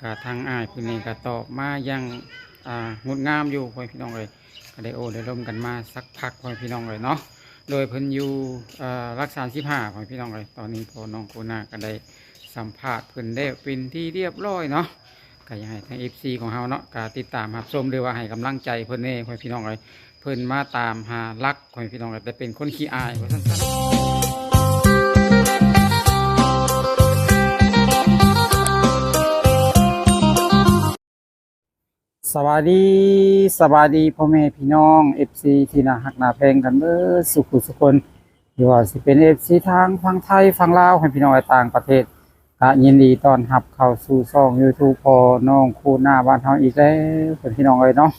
ກະທາງອ້າຍເພິ່ນນີ້ກະຕອບມາຢ່າງ ອ່າ ງົດງາມຢູ່ ພໍ່ແມ່ພີ່ນ້ອງເອີຍ. ກະໄດ້ໂອ້ໄດ້ລົມກັນມາສັກພັກ ພໍ່ແມ່ພີ່ນ້ອງເອີຍເນາະ. ໂດຍເພິ່ນຢູ່ ເອີ ຫຼັກສາມສິບຫ້າ ພໍ່ແມ່ພີ່ນ້ອງເອີຍ. ຕອນນີ້ພໍ່ນ້ອງໂຄນາກະໄດ້ສຳພາດເພິ່ນແລ້ວເປັນທີ່ຮຽບຮ້ອຍເນາະ. ກະຢາກໃຫ້ທາງເອັຟຊີຂອງເຮົາເນາະ ກະຕິດຕາມຮັບຊົມ ຫຼືວ່າໃຫ້ກຳລັງໃຈເພິ່ນແດ່ ພໍ່ແມ່ພີ່ນ້ອງເອີຍ. ເພິ່ນມາຕາມຫາລັກ ພໍ່ແມ່ພີ່ນ້ອງເອີຍ ແຕ່ເປັນຄົນຂີ້ອາຍວ່າຊັ້ນຊະ. ສະບາຍດີ ສະບາຍດີພໍ່ແມ່ພີ່ນ້ອງເອັຟຊີທີ່ໜ້າຮັກໜ້າແພງກັນເບິດສູ່ຜູ້ສູ່ຄົນ ຫຼືວ່າຊິເປັນເອັຟຊີທາງຝັ່ງໄທຝັ່ງລາວ ໃຫ້ພີ່ນ້ອງໃນຕ່າງປະເທດ ກະຍິນດີຕ້ອນຮັບເຂົ້າສູ່ຊ່ອງຢູທູບພໍ່ນ້ອງໂຄນາບ້ານເຮົາອີກແລ້ວ ພີ່ນ້ອງເອີຍເນາະ.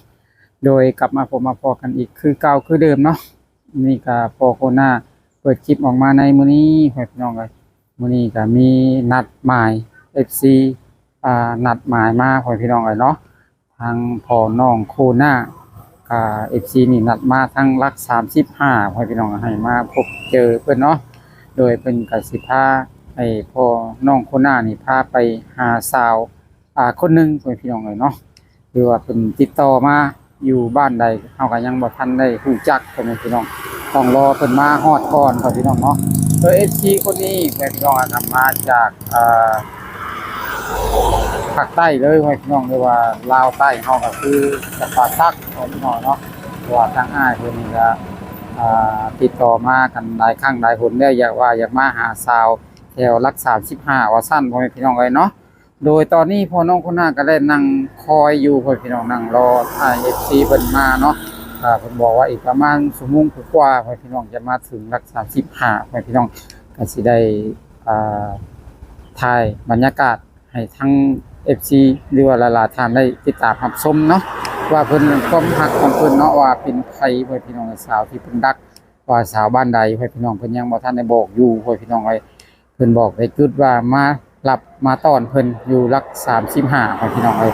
ໂດຍກັບມາພົບມາພໍ້ກັນອີກຄືເກົ່າຄືເດີມເນາະ. ນີ້ກະພໍ່ໂຄນາເປີດຄລິບອອກມາໃນມື້ນີ້ ພໍ່ແມ່ພີ່ນ້ອງເອີຍ. ມື້ນີ້ກະມີນັດໝາຍເອັຟຊີ ອ່າ ນັດໝາຍມາ ພໍ່ແມ່ພີ່ນ້ອງເອີຍເນາະ. ທາງພໍ່ນ້ອງໂຄນາ ກະເອັຟຊີນີ້ນັດມາທາງຫຼັກສາມສິບຫ້າ ພໍ່ແມ່ພີ່ນ້ອງ ໃຫ້ມາພົບເຈີເພິ່ນເນາະ. ໂດຍເພິ່ນກະຊິພາໃຫ້ພໍ່ນ້ອງໂຄນານີ້ພາໄປຫາສາວ ອ່າ ຄົນໜຶ່ງ ພໍ່ແມ່ພີ່ນ້ອງເອີຍເນາະ. ຫຼືວ່າເພິ່ນຕິດຕໍ່ມາຢູ່ບ້ານໃດ ເຮົາກະຍັງບໍ່ທັນໄດ້ຮູ້ຈັກ ພໍ່ແມ່ພີ່ນ້ອງ ຕ້ອງລໍເພິ່ນມາຮອດກ່ອນ ພໍ່ແມ່ພີ່ນ້ອງເນາະ. ໂດຍເອັຟຊີຄົນນີ້ ພໍ່ແມ່ພີ່ນ້ອງ ອາ ມາຈາກ ເອີ ພາກໃຕ້ເລີຍ ພໍ່ແມ່ພີ່ນ້ອງ ຫຼືວ່າລາວໃຕ້ເຮົາ ກະຄືຈຳປາສັກ ພໍ່ແມ່ພີ່ນ້ອງເນາະ. ເພາະວ່າທາງອ້າຍເພິ່ນນີ້ກະ ອ່າ ຕິດຕໍ່ມາກັນຫຼາຍຄັ້ງຫຼາຍຫົນແລ້ວ ຢາກວ່າຢາກມາຫາສາວແຖວຫຼັກສາມສິບຫ້າວ່າຊັ້ນ ພໍ່ແມ່ພີ່ນ້ອງເອີຍເນາະ. ໂດຍຕອນນີ້ພໍ່ນ້ອງໂຄນາກະໄດ້ນັ່ງຄອຍຢູ່ ພໍ່ແມ່ພີ່ນ້ອງ ນັ່ງລໍອ້າຍເອັຟຊີເພິ່ນມາເນາະ. ກະເພິ່ນບອກວ່າອີກປະມານຊົ່ວໂມງກວ່າ ພໍ່ແມ່ພີ່ນ້ອງ ຈະມາເຖິງຫຼັກສາມສິບຫ້າ ພໍ່ແມ່ພີ່ນ້ອງ ກະຊິໄດ້ ອ່າ ຖ່າຍບັນຍາກາດໃຫ້ທັງເອັຟຊີ ຫຼືວ່າຫຼາຍໆທ່ານໄດ້ຕິດຕາມຮັບຊົມເນາະ ວ່າເພິ່ນ ຄວາມຮັກຂອງເພິ່ນເນາະ ວ່າເປັນໃຜ ພໍ່ແມ່ພີ່ນ້ອງ ສາວທີ່ເພິ່ນຮັກ ວ່າສາວບ້ານໃດ ພໍ່ແມ່ພີ່ນ້ອງ ເພິ່ນຍັງບໍ່ທັນໄດ້ບອກຢູ່ ພໍ່ແມ່ພີ່ນ້ອງເອີຍ. ເພິ່ນບອກແຕ່ຈຸດວ່າມາຮັບມາຕ້ອນເພິ່ນຢູ່ຫຼັກສາມສິບຫ້າ ພໍ່ແມ່ພີ່ນ້ອງເອີຍ.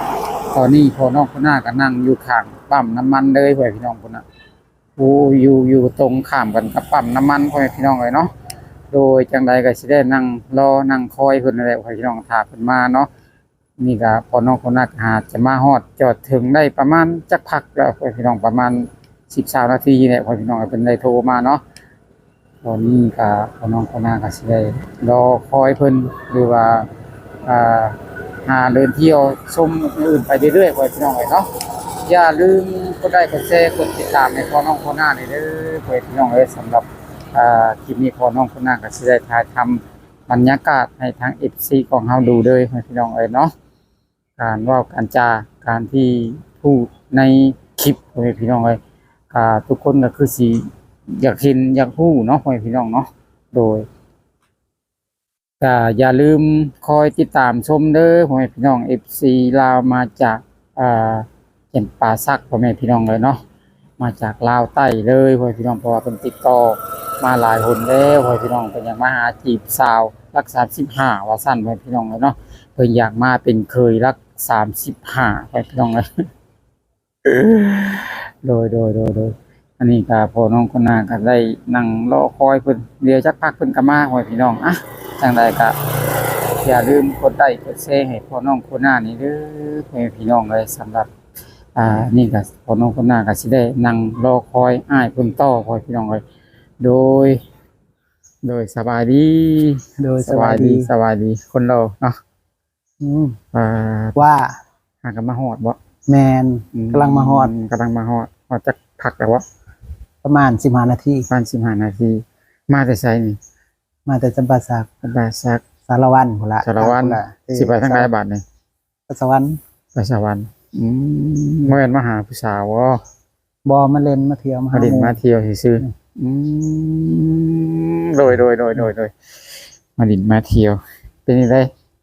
ຕອນນີ້ພໍ່ນ້ອງໂຄນາກະນັ່ງຢູ່ຂ້າງປ້ຳນ້ຳມັນເລີຍ ພໍ່ແມ່ພີ່ນ້ອງ ພຸ້ນນະ. ໂອ້ ຢູ່ ຢູ່ຕົງຂ້າມກັນກັບປ້ຳນ້ຳມັນ ພໍ່ແມ່ພີ່ນ້ອງເອີຍເນາະ. ໂດຍຈັ່ງໃດກະຊິໄດ້ນັ່ງລໍນັ່ງຄອຍເພິ່ນນັ້ນແຫຼະ ພໍ່ແມ່ພີ່ນ້ອງ ຖ້າເພິ່ນມາເນາະ. ນີ້ກະພໍ່ນ້ອງໂຄນາກະຫາຈະມາຮອດຈອດເຖິງໄດ້ປະມານຈັກພັກແລ້ວ ພໍ່ແມ່ພີ່ນ້ອງ ປະມານສິບ ຊາວນາທີນີ້ແຫຼະ ພໍ່ແມ່ພີ່ນ້ອງ ເພິ່ນໄດ້ໂທມາເນາະ. ຕອນນີ້ກະພໍ່ນ້ອງໂຄນາກະຊິໄດ້ລໍຄອຍເພິ່ນ ຫຼືວ່າ ອ່າ ຫາເດີນທ່ຽວຊົມອື່ນໄປເລື້ອຍໆ ພໍ່ແມ່ພີ່ນ້ອງເອີຍເນາະ. ຢ່າລືມກົດໄລ້ກົດແຊກົດຕິດຕາມໃຫ້ພໍ່ນ້ອງໂຄນານີ້ເດີ ພໍ່ແມ່ພີ່ນ້ອງເອີຍ. ສຳລັບ ອ່າ ຄລິບນີ້ພໍ່ນ້ອງໂຄນາກະຊິໄດ້ຖ່າຍທຳບັນຍາກາດໃຫ້ທາງເອັຟຊີຂອງເຮົາດູເດີ ພໍ່ແມ່ພີ່ນ້ອງເອີຍເນາະ. ການເວົ້າການຈາ ການທີ່ຜູ້ໃນຄລິບ ພໍ່ແມ່ພີ່ນ້ອງເອີຍ ກະທຸກຄົນກະຄືຊິຢາກເຫັນຢາກຮູ້ເນາະ ພໍ່ແມ່ພີ່ນ້ອງເນາະ. ໂດຍ ກະຢ່າລືມຄອຍຕິດຕາມຊົມເດີ ພໍ່ແມ່ພີ່ນ້ອງ ເອັຟຊີລາວ ມາຈາກ ອ່າ ແກ່ນປ່າສັກ ພໍ່ແມ່ພີ່ນ້ອງເອີຍເນາະ. ມາຈາກລາວໃຕ້ເລີຍ ພໍ່ແມ່ພີ່ນ້ອງ ເພາະວ່າເພິ່ນຕິດຕໍ່ມາຫຼາຍຫົນແລ້ວ ພໍ່ແມ່ພີ່ນ້ອງ ເພິ່ນຢາກມາຫາຈີບສາວຫຼັກສາມສິບຫ້າວ່າຊັ້ນ ພໍ່ແມ່ພີ່ນ້ອງເອີຍເນາະ. ເພິ່ນຢາກມາເປັນເຂີຍຫຼັກສາມສິບຫ້າ ພໍ່ແມ່ພີ່ນ້ອງເອີຍ. ໂດຍ ໂດຍ ໂດຍ ໂດຍ ອັນນີ້ກະພໍ່ນ້ອງໂຄນາກະໄດ້ນັ່ງລໍຄອຍເພິ່ນ ດຽວຈັກພັກເພິ່ນກະມາ ພໍ່ແມ່ພີ່ນ້ອງ. ອະ ຈັ່ງໃດກະຢ່າລືມກົດໄລ້ກົດແຊໃຫ້ພໍ່ນ້ອງໂຄນານີ້ເດີ ພໍ່ແມ່ພີ່ນ້ອງເອີຍ. ສຳລັບ ອ່າ ນີ້ກະພໍ່ນ້ອງໂຄນາກະຊິໄດ້ນັ່ງລໍຄອຍອ້າຍເພິ່ນຕໍ່ ພໍ່ແມ່ພີ່ນ້ອງເອີຍ. ໂດຍ ໂດຍ ສະບາຍດີ ໂດຍ ສະບາຍດີ ສະບາຍດີ ສະບາຍດີ ຄົນລໍເນາະ. ອືມ ອ່າ ວ່າ ຫາກະມາຮອດບໍ່? ແມ່ນ ອືມ ກຳລັງມາຮອດ ກຳລັງມາຮອດ. ຮອດຈັກພັກແລ້ວບໍ່? ປະມານສິບຫ້ານາທີ ປະມານສິບຫ້ານາທີ. ມາແຕ່ໃສນີ້? ມາແຕ່ຈຳປາສັກ ຈຳປາສັກ ສາລະວັນພຸ້ນລະ ສາລະວັນ ທາງພຸ້ນລະ. ຊິໄປທາງໃດບາດນີ້? ໄປສະຫວັນ ໄປສະຫວັນ. ອືມ ບໍ່ແມ່ນມາຫາຜູ້ສາວບໍ່? ບໍ່ ມາຫຼິ້ນມາທ່ຽວ ມາ ມາຫຼິ້ນມາທ່ຽວຊື່ໆ. ອືມ ອືມ ໂດຍ ໂດຍ ໂດຍ ໂດຍ ໂດຍ ມາຫຼິ້ນມາທ່ຽວ. ເປັນຈັ່ງໃດ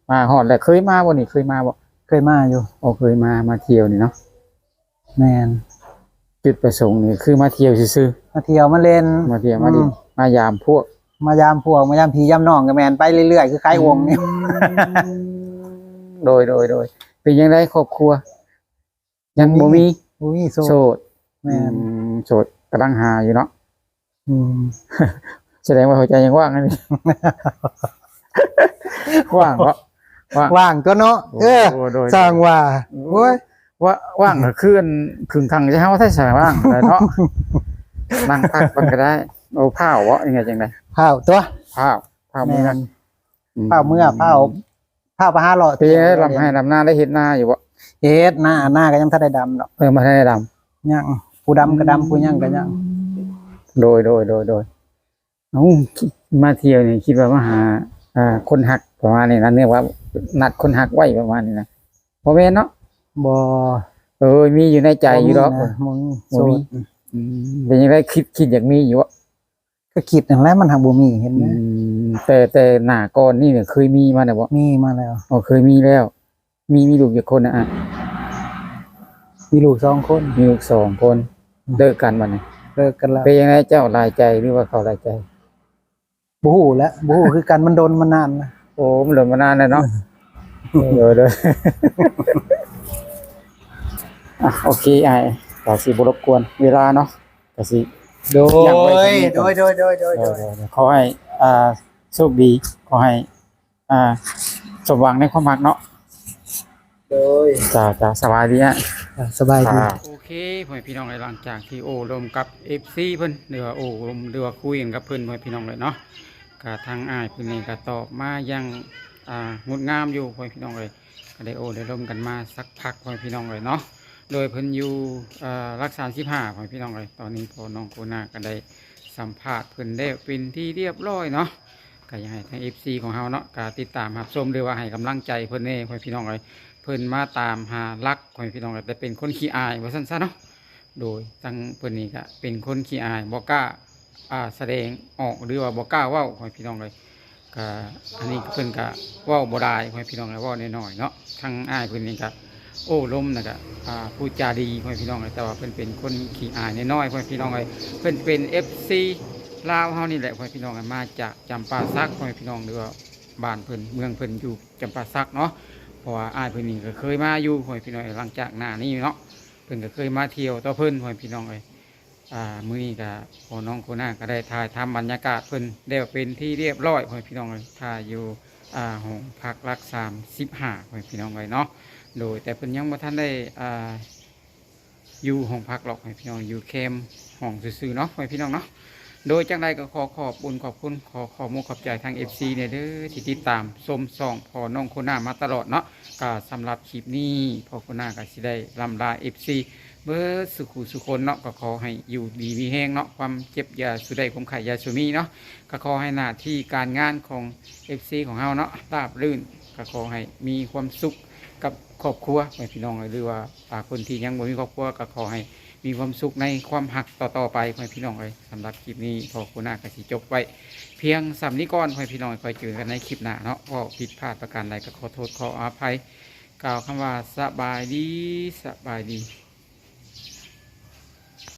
ມາຮອດແລ້ວ ເຄີຍມາບໍ່ນີ້? ເຄີຍມາບໍ່? ເຄີຍມາຢູ່. ໂອ ເຄີຍມາ ມາທ່ຽວນີ້ເນາະ. ແມ່ນ ຈຸດປະສົງນີ້ຄືມາທ່ຽວຊື່ໆ ມາທ່ຽວມາຫຼິ້ນ ມາທ່ຽວມາຫຼິ້ນ ອືມ ມາຢາມພວກ ມາຢາມພວກ ມາຢາມພີ່ຢາມນ້ອງ ກະແມ່ນໄປເລື້ອຍໆ ຄືຂາຍອົງນີ້. ອືມ ໂດຍ ໂດຍ ໂດຍ ເປັນຈັ່ງໃດຄອບຄົວ? ຍັງບໍ່ມີ ບໍ່ມີ ໂສດ ໂສດ. ແມ່ນ ອືມ ໂສດ ກຳລັງຫາຢູ່ເນາະ. ອືມ ສະແດງວ່າຫົວໃຈຍັງວ່າງອັນນີ້ ວ່າງເນາະ. ວ່າງ ວ່າງຕົວະເນາະ ໂອ້ ເອີ ໂດຍ ຊ່າງວ່າ ໂອ້ ໂອ້ຍ ວ່າ ວ່າງກໍຄືອັນ ຄຶ່ງຄັງຈະເຮົາແທ້ ຊ່າງວ່າງກໍໄດ້ເນາະ ນັ່ງພັກກ່ອນກໍໄດ້. ໂອ້ ພ້າວເບາະ ຍັງໄງຈັ່ງໃດ ພ້າວຕົວະ ພ້າວ ພ້າວເມືອ ແມ່ນ ອືມ ພ້າວເມືອ ພ້າວ ພ້າວໄປຫາເລາະ ເປັນຈັ່ງໃດ ລຳໄຮ່ລຳນາ ໄດ້ເຮັດນາຢູ່ບໍ່? ເຮັດນາ ນາກໍຍັງທັນໄດ້ດຳດອກ ເອີ ບໍ່ທັນໄດ້ດຳ ຍັງ ຜູ້ດຳກໍດຳ ອືມ ຜູ້ຍັງກໍຍັງ ໂດຍ ໂດຍ ໂດຍ ໂດຍ. ເອົ້າ ມາທ່ຽວນີ້ຄິດວ່າມາຫາ ອ່າ ຄົນຮັກປະມານນີ້ນະ ນຶກວ່ານັດຄົນຮັກໄວ້ປະມານນີ້ນະ ບໍ່ແມ່ນເນາະ? ບໍ່ ເອີ ມີຢູ່ໃນໃຈຢູ່ດອກ ບໍ່ມີນະ ບໍ່ມີ ບໍ່ມີ ໂສດ ອືມ ເປັນຈັ່ງໃດ ຄິດ ຄິດຢາກມີຢູ່ບໍ່? ກໍຄິດຫັ້ນແຫຼະ ມັນຫາກບໍ່ມີ ເຫັນ ອື ແຕ່ ແຕ່ໜ້າກ່ອນນີ້ເຄີຍມີມາແລ້ວບໍ່? ມີມາແລ້ວ ອໍ ເຄີຍມີແລ້ວ. ມີ ມີລູກຈັກຄົນນະອ້າຍ? ມີລູກສອງຄົນ ມີລູກສອງຄົນ ອືມ ເລີກກັນບັດນີ້ ເລີກກັນແລ້ວ. ເປັນຈັ່ງໃດ ເຈົ້າຫຼາຍໃຈ ຫຼືວ່າເຂົາຫຼາຍໃຈ? ບໍ່ຮູ້ແຫຼະ ບໍ່ຮູ້ຄືກັນ ມັນດົນມານານນະ ໂອ້ ມັນດົນມານານແລ້ວເນາະ ເອີ ໂດຍ ໂດຍ ອ່ະ ໂອເຄ ອ້າຍ ກໍຊິບໍ່ລົບກວນເວລາເນາະ ກໍຊິ ໂດຍ ໂດຍ ໂດຍ ໂດຍ ໂດຍ ຂໍໃຫ້ ອ່າ ໂຊກດີ ຂໍໃຫ້ ອ່າ ສົມຫວັງໃນຄວາມຮັກເນາະ ໂດຍ ເຈົ້າ ເຈົ້າ ສະບາຍດີ ອ່າ ສະບາຍດີ ໂອເຄ ພໍ່ແມ່ພີ່ນ້ອງເອີຍ ຫຼັງຈາກທີ່ໂອ້ລົມກັບເອັຟຊີເພິ່ນ ຫຼືວ່າໂອ້ລົມ ຫຼືວ່າຄຸຍກັນກັບເພິ່ນ ພໍ່ແມ່ພີ່ນ້ອງເອີຍເນາະ ກະທາງອ້າຍເພິ່ນນີ້ກະຕອບມາຢ່າງ ອ່າ ງົດງາມຢູ່ ພໍ່ແມ່ພີ່ນ້ອງເອີຍ ກະໄດ້ໂອ້ໄດ້ລົມກັນມາສັກພັກ ພໍ່ແມ່ພີ່ນ້ອງເອີຍເນາະ ໂດຍເພິ່ນຢູ່ ເອີ ຫຼັກສາມສິບຫ້າ ພໍ່ແມ່ພີ່ນ້ອງເອີຍ ຕອນນີ້ພໍ່ນ້ອງໂຄນາກະໄດ້ສຳພາດເພິ່ນແລ້ວເປັນທີ່ລຽບຮ້ອຍເນາະ ກະຢາກໃຫ້ທາງເອັຟຊີຂອງເຮົາເນາະ ກະຕິດຕາມຮັບຊົມ ຫຼືວ່າໃຫ້ກຳລັງໃຈເພິ່ນແດ່ ພໍ່ແມ່ພີ່ນ້ອງເອີຍ ເພິ່ນມາຕາມຫາລັກ ພໍ່ແມ່ພີ່ນ້ອງເອີຍ ແຕ່ເປັນຄົນຂີ້ອາຍວ່າຊັ້ນຊະເນາະ ໂດຍ ທັງເພິ່ນນີ້ກະເປັນຄົນຂີ້ອາຍ ບໍ່ກ້າ ອ່າ ສະແດງອອກ ຫຼືວ່າບໍ່ກ້າເວົ້າ ພໍ່ແມ່ພີ່ນ້ອງເອີຍ ກະ ອັນນີ້ເພິ່ນກະເວົ້າບໍ່ຫຼາຍ ພໍ່ແມ່ພີ່ນ້ອງເອີຍ ເວົ້າໜ້ອຍໆເນາະ ທາງອ້າຍເພິ່ນນີ້ກະໂອ້ລົມນະກະ ອ່າ ພູດຈາດີ ພໍ່ແມ່ພີ່ນ້ອງເອີຍ ແຕ່ວ່າເພິ່ນເປັນຄົນຂີ້ອາຍນ້ອຍໆ ພໍ່ແມ່ພີ່ນ້ອງເອີຍ ເພິ່ນເປັນເອັຟຊີລາວເຮົານີ້ແຫຼະ ພໍ່ແມ່ພີ່ນ້ອງເອີຍ ມາຈາກຈຳປາສັກ ພໍ່ແມ່ພີ່ນ້ອງ ຫຼືວ່າບ້ານເພິ່ນ ເມືອງເພິ່ນຢູ່ຈຳປາສັກເນາະ ເພາະວ່າອ້າຍເພິ່ນນີ້ກະເຄີຍມາຢູ່ ພໍ່ແມ່ພີ່ນ້ອງເອີຍ ຫຼັງຈາກໜ້ານີ້ເນາະ ເພິ່ນກະເຄີຍມາທ່ຽວຕໍ່ເພິ່ນ ພໍ່ແມ່ພີ່ນ້ອງເອີຍ. ອ່າ ມື້ນີ້ກະພໍ່ນ້ອງໂຄນາກະໄດ້ຖ່າຍທຳບັນຍາກາດເພິ່ນແລ້ວເປັນທີ່ລຽບຮ້ອຍ ພໍ່ແມ່ພີ່ນ້ອງເອີຍ ຖ້າຢູ່ ອ່າ ຫ້ອງພັກຫຼັກສາມສິບຫ້າ ພໍ່ແມ່ພີ່ນ້ອງເອີຍເນາະ ໂດຍ ແຕ່ເພິ່ນຍັງບໍ່ທັນໄດ້ ອ່າ ຢູ່ຫ້ອງພັກດອກ ພໍ່ແມ່ພີ່ນ້ອງ ຢູ່ແຄມຫ້ອງຊື່ໆເນາະ ພໍ່ແມ່ພີ່ນ້ອງເນາະ ໂດຍ ຈັ່ງໃດກໍຂໍຂອບບຸນຂອບຄຸນ ຂໍຂອບມຸກຂອບໃຈທາງເອັຟຊີແດ່ເດີ ທີ່ຕິດຕາມຊົມຊ່ອງພໍ່ນ້ອງໂຄນາມາຕະຫຼອດເນາະ ກະສຳລັບຄລິບນີ້ພໍ່ໂຄນາກະຊິໄດ້ລ່ຳລາເອັຟຊີ ເບິດສູ່ຄູ່ສູ່ຄົນເນາະ ກໍຂໍໃຫ້ຢູ່ດີມີແຮງເນາະ ຄວາມເຈັບຢ່າສູ່ໄດ້ ຄວາມໄຂ້ຢ່າສູ່ມີເນາະ ກໍຂໍໃຫ້ໜ້າທີ່ການງານຂອງເອັຟຊີຂອງເຮົາເນາະ ລາບລື່ນ ກໍຂໍໃຫ້ມີຄວາມສຸກກັບຄອບຄົວ ພໍ່ແມ່ພີ່ນ້ອງເອີຍ ຫຼືວ່າ ອ່າ ຄົນທີ່ຍັງບໍ່ມີຄອບຄົວ ກໍຂໍໃຫ້ມີຄວາມສຸກໃນຄວາມຮັກຕໍ່ໆໄປ ພໍ່ແມ່ພີ່ນ້ອງເອີຍ. ສຳລັບຄລິບນີ້ພໍ່ໂຄນາກໍຊິຈົບໄວ້ພຽງສ່ຳນີ້ກ່ອນ ພໍ່ແມ່ພີ່ນ້ອງເອີຍ ຄ່ອຍເຈີກັນໃນຄລິບໜ້າເນາະ ເວົ້າຜິດພາດປະການໃດກໍຂໍໂທດຂໍອະໄພ ກ່າວຄຳວ່າສະບາຍດີ ສະບາຍດີ.